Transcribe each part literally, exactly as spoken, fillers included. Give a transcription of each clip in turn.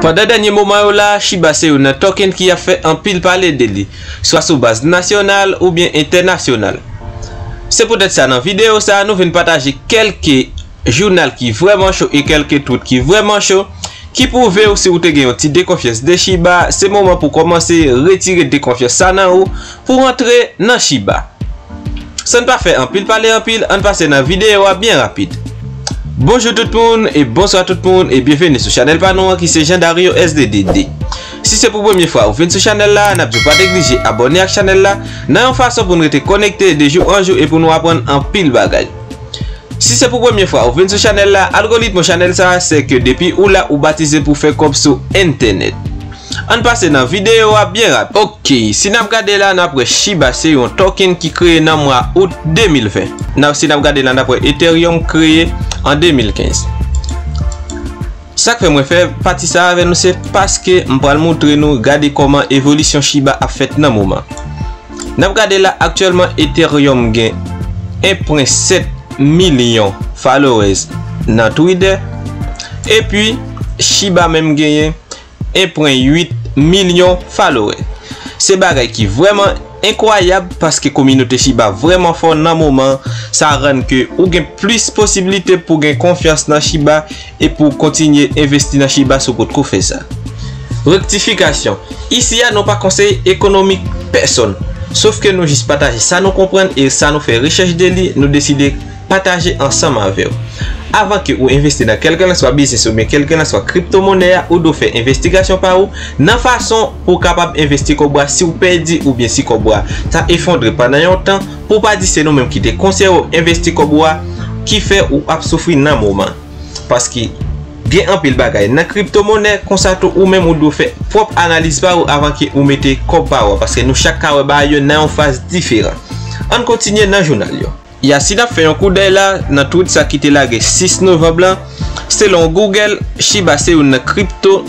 Pandan dènye moman yo la, Shiba se youn nan token ki ap fè anpil pale de li, swa sou baz nasyonal oubyen entènasyonal. Se poutèt sa, nan videyo sa a, nou vin pataje kèlke jounal ki vrèman cho e kèlke tweet ki vrèman cho, ki pwouve w si w te gen yon ti dekonfyans de Shiba, se moman pou w kòmanse retire dekonfyans sa nan ou, pou w antre nan Shiba. San n pa fè anpil pale anpil, ann pase nan videyo a byen rapid. Bonjou tout moun e bonswa tout moun e byenveni sou chanèl pa nou an ki se Jean Dario S D D D. Si se pou premye fwa ou vin sou chanèl la, n ap di w pa neglije abòne ak chanèl la, nan yon fason pou n rete konekte de jou an jou e pou nou aprann anpil bagay. Si se pou premye fwa ou vin sou chanèl la, algoritm chanèl sa a se ke depi ou la ou batize pou fè kòb sou entènèt. Ann pase nan videyo a byen rapid. Ok, si n ap gade la, n ap wè Shiba se yon token ki kreye nan mwa out de mil ven. N ap, si n ap gade la, n ap wè Ethereum kreye an de mil kenz. Sa k fè mwen fè pati sa avè nou, se paske m pral montre nou gade kòman evolisyon Shiba ap fèt nan moman. N ap gade la, aktyèlman Ethereum gen en pwen sèt milyon followers nan Twitter, epi Shiba menm genyen en pwen uit milyon followers. Se bagay ki vrèman enkwayab paske kominote Shiba vrèman fò nan moman sa, rann ke ou gen plis posiblite pou gen konfyans nan Shiba e pou w kontinye envesti nan Shiba si w potko fè sa. Rektifikasyon. Isi a, nou pa konseye ekonomik pèsonn. Sòf ke nou jis pataje sa nou konprann e sa nou fè rechèch de li, nou deside pataje ansanm avè w. Avan ke ou envesti nan kèlkelanswa biznis oubyen kèlkelanswa kriptomonè a, ou dwe fè envestigasyon pa ou nan fason pou w kapab envesti kòb ou a si w pèdi oubyen si kòb ou a ta efondre pandan yon tan, pou w pa di se nou menm ki te konseye w envesti kòb ou a ki fè ou ap soufri nan moman. Paske gen anpil bagay nan kriptomonè, konsa tou ou menm ou dwe fè pwòp analiz pa ou avan ke ou mete kòb pa ou a, paske nou chak ka wè bagay yo nan yon faz diferan. Ann kontinye nan jounal yo. Ya, si n ap fè yon koudèy la nan tweet sa ki te lage sis novanm lan, selon Google, Shiba se youn nan kripto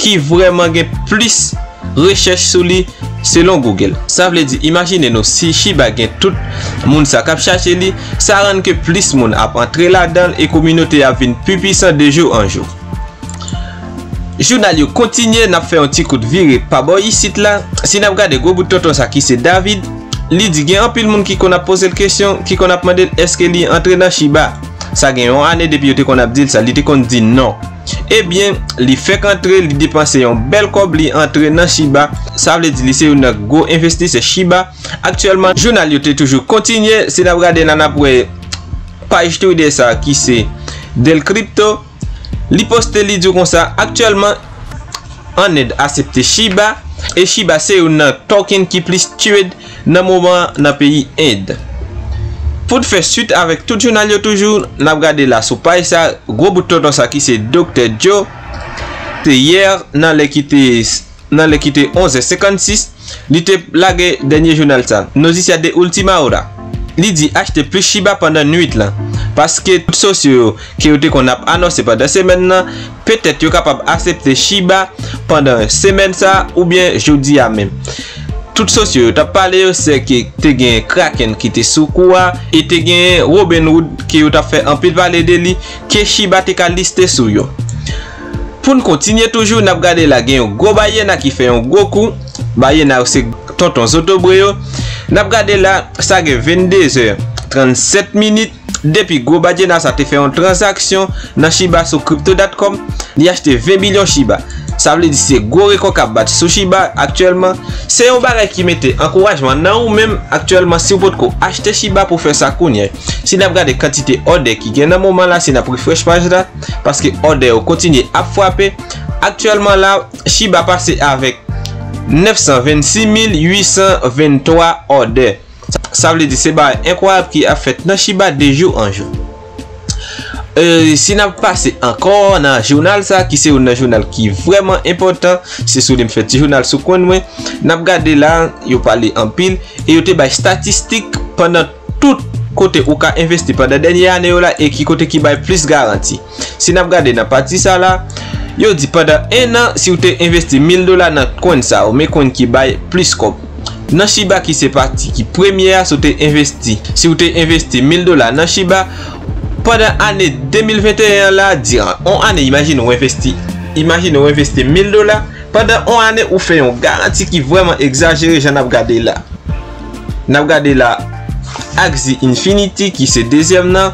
ki vrèman gen plis rechèch sou li selon Google. Sa vle di, imajine nou si Shiba gen tout moun sa k ap chache li, sa rann ke plis moun ap antre ladan l e kominote a ap vin pi pwisan de jou an jou. Jounal yo kontinye, n ap fè yon ti kout vire pa bò isit la. Si n ap gade gwo bout tonton sa ki se David, li di gen anpil moun ki konn ap poze l kesyon, ki konn ap mande l èske li antre nan Shiba. Sa gen yon ane depi yo te konn ap di l sa, li te konn di non. Ebyen, li fèk antre, li depanse yon bèl kòb, li antre nan Shiba. Sa vle di li se youn nan gwo envestisè Shiba. Aktyèlman, jounal yo te toujou kontinye. Si n ap gade la, n ap wè paj Twitter sa ki se Del Crypto. Li poste, li di w konsa, aktyèlman, an End aksepte Shiba, e Shiba se youn nan token ki plis trade nan moman nan peyi End. Pou n fè swit avèk tout jounal yo toujou, n ap gade la sou paj sa, gwo bout tonton sa ki se Doktè Joe, te yè nan lè ki te, nan lè ki te onz è senkannsis, li te lage dènye jounal sa, Noticia de Última Hora. Li di achte plis Shiba pandan nwit lan, paske tout sosyo yo ke yo te konn ap anonse pandan semèn nan, petèt yo kapab aksepte Shiba pandan semèn sa oubyen jodi a menm. Tout sosyo yo t ap pale yo se ke te gen Kraken ki te sou kou a e te gen Robinhood ke yo t ap fè anpil pale de li, ke Shiba te ka liste sou yo. Pou n kontinye toujou, n ap gade la gen yon gwo balyena ki fè yon gwo kou. Balyena yo se tonton zotobre yo. N ap gade la, sa gen vennde zè trannsèt minit depi gwo balyena sa te fè yon tranzaksyon nan Shiba sou crypto dot com. Li achte ven bilyon Shiba. Sa vle di se gwo rekò k ap bat sou Shiba aktyèlman. Se yon bagay ki mete ankourajman nan ou menm aktyèlman si w potko achte Shiba pou fè sa kounye a. Si n ap gade kantite òdè ki gen nan moman la, si n ap refresh paj la, paske òdè yo kontinye ap frape. Aktyèlman la, Shiba pase avèk nèf san vennsis mil uit san venntwa òdè. Sa, sa vle di se bagay enkwayab ki ap fèt nan Shiba de jou an jou. E, si n ap pase ankò nan jounal sa, ki se youn nan jounal ki vrèman enpòtan, se sou li m fè ti jounal sou kwen mwen, n ap gade la, yo pale anpil, e yo te bay estatistik pandan tout kote ou ka envesti pandan dènye ane yo la e ki kote ki bay plis garanti. Si n ap gade nan pati sa la, yo di pandan en an, si w te envesti mil dola nan kwen sa yo, men kwen ki bay plis kòb. Nan Shiba ki se pati ki premye a, si w te envesti, si w te envesti mil dola nan Shiba, Pandan ane de mil venteyen an la, diran on ane, imajine w envesti, imajine w envesti mil dola, pandan on ane ou fè yon garanti ki vrèman egzajere jan n ap gade la. N ap gade la Axie Infinity ki se dezyèm nan,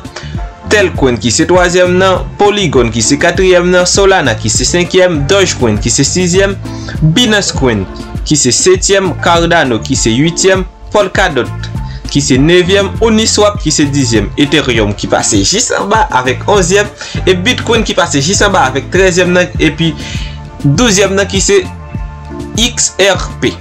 Telcoin ki se twazyèm nan, Polygon ki se katriyèm nan, Solana ki se senkyèm, Dogecoin ki se sizyèm, Binance Coin ki se setyèm, Cardano ki se uityèm, Polkadot ki se nevyèm, Uniswap ki se dizyèm, Ethereum ki pase jis anba avèk onzyèm, e Bitcoin ki pase jis anba avèk trèzyèm nan, epi douzyèm nan ki se X R P.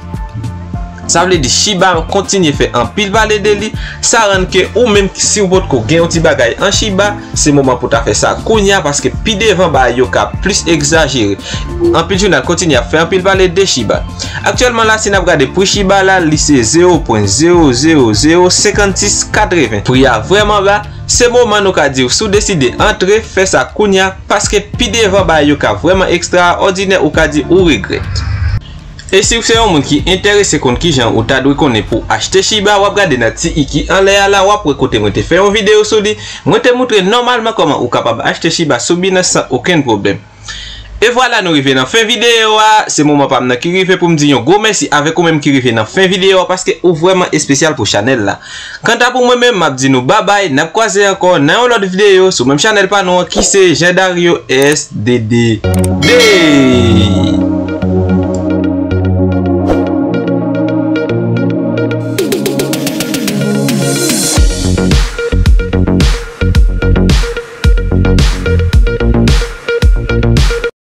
Sa vle di Shiba kontinye fè anpil pale de li. Sa rann ke ou menm, si w potko gen yon ti bagay an Shiba, se moman pou ta fè sa kounye a, paske pi devan bagay yo ka plis egzajere. Anpil jounal kontinye ap fè anpil pale de Shiba. Aktyèlman la, si n ap gade pri Shiba la, li se zewo pwen zewo zewo zewo senkannsis katreven. Pri a vrèman ba. Se moman nou ka di w, si w deside antre, fè sa kounye a, paske pi devan bagay yo ka vrèman ekstraòdinè, ou ka di ou regrèt. E si w se yon moun ki enterese konn kijan ou ta dwe konnen pou achte Shiba, w ap gade nan ti i ki anlè a la, w ap wè kote mwen te fè yon videyo sou li. Mwen te moutre nòmalman kòman ou kapab achte Shiba sou Binance san okenn pwoblèm. E vwala, nou rive nan fen videyo a. Se moman pa m nan ki rive pou m di yon gwo mèsi avèk ou menm ki rive nan fen videyo a, paske ou vrèman espesyal pou chanèl la. Kanta pou mwen menm, m ap di nou babay, n ap kwaze ankò nan yon lòt videyo sou menm chanèl pa nou an ki se Jean Dario S D D D.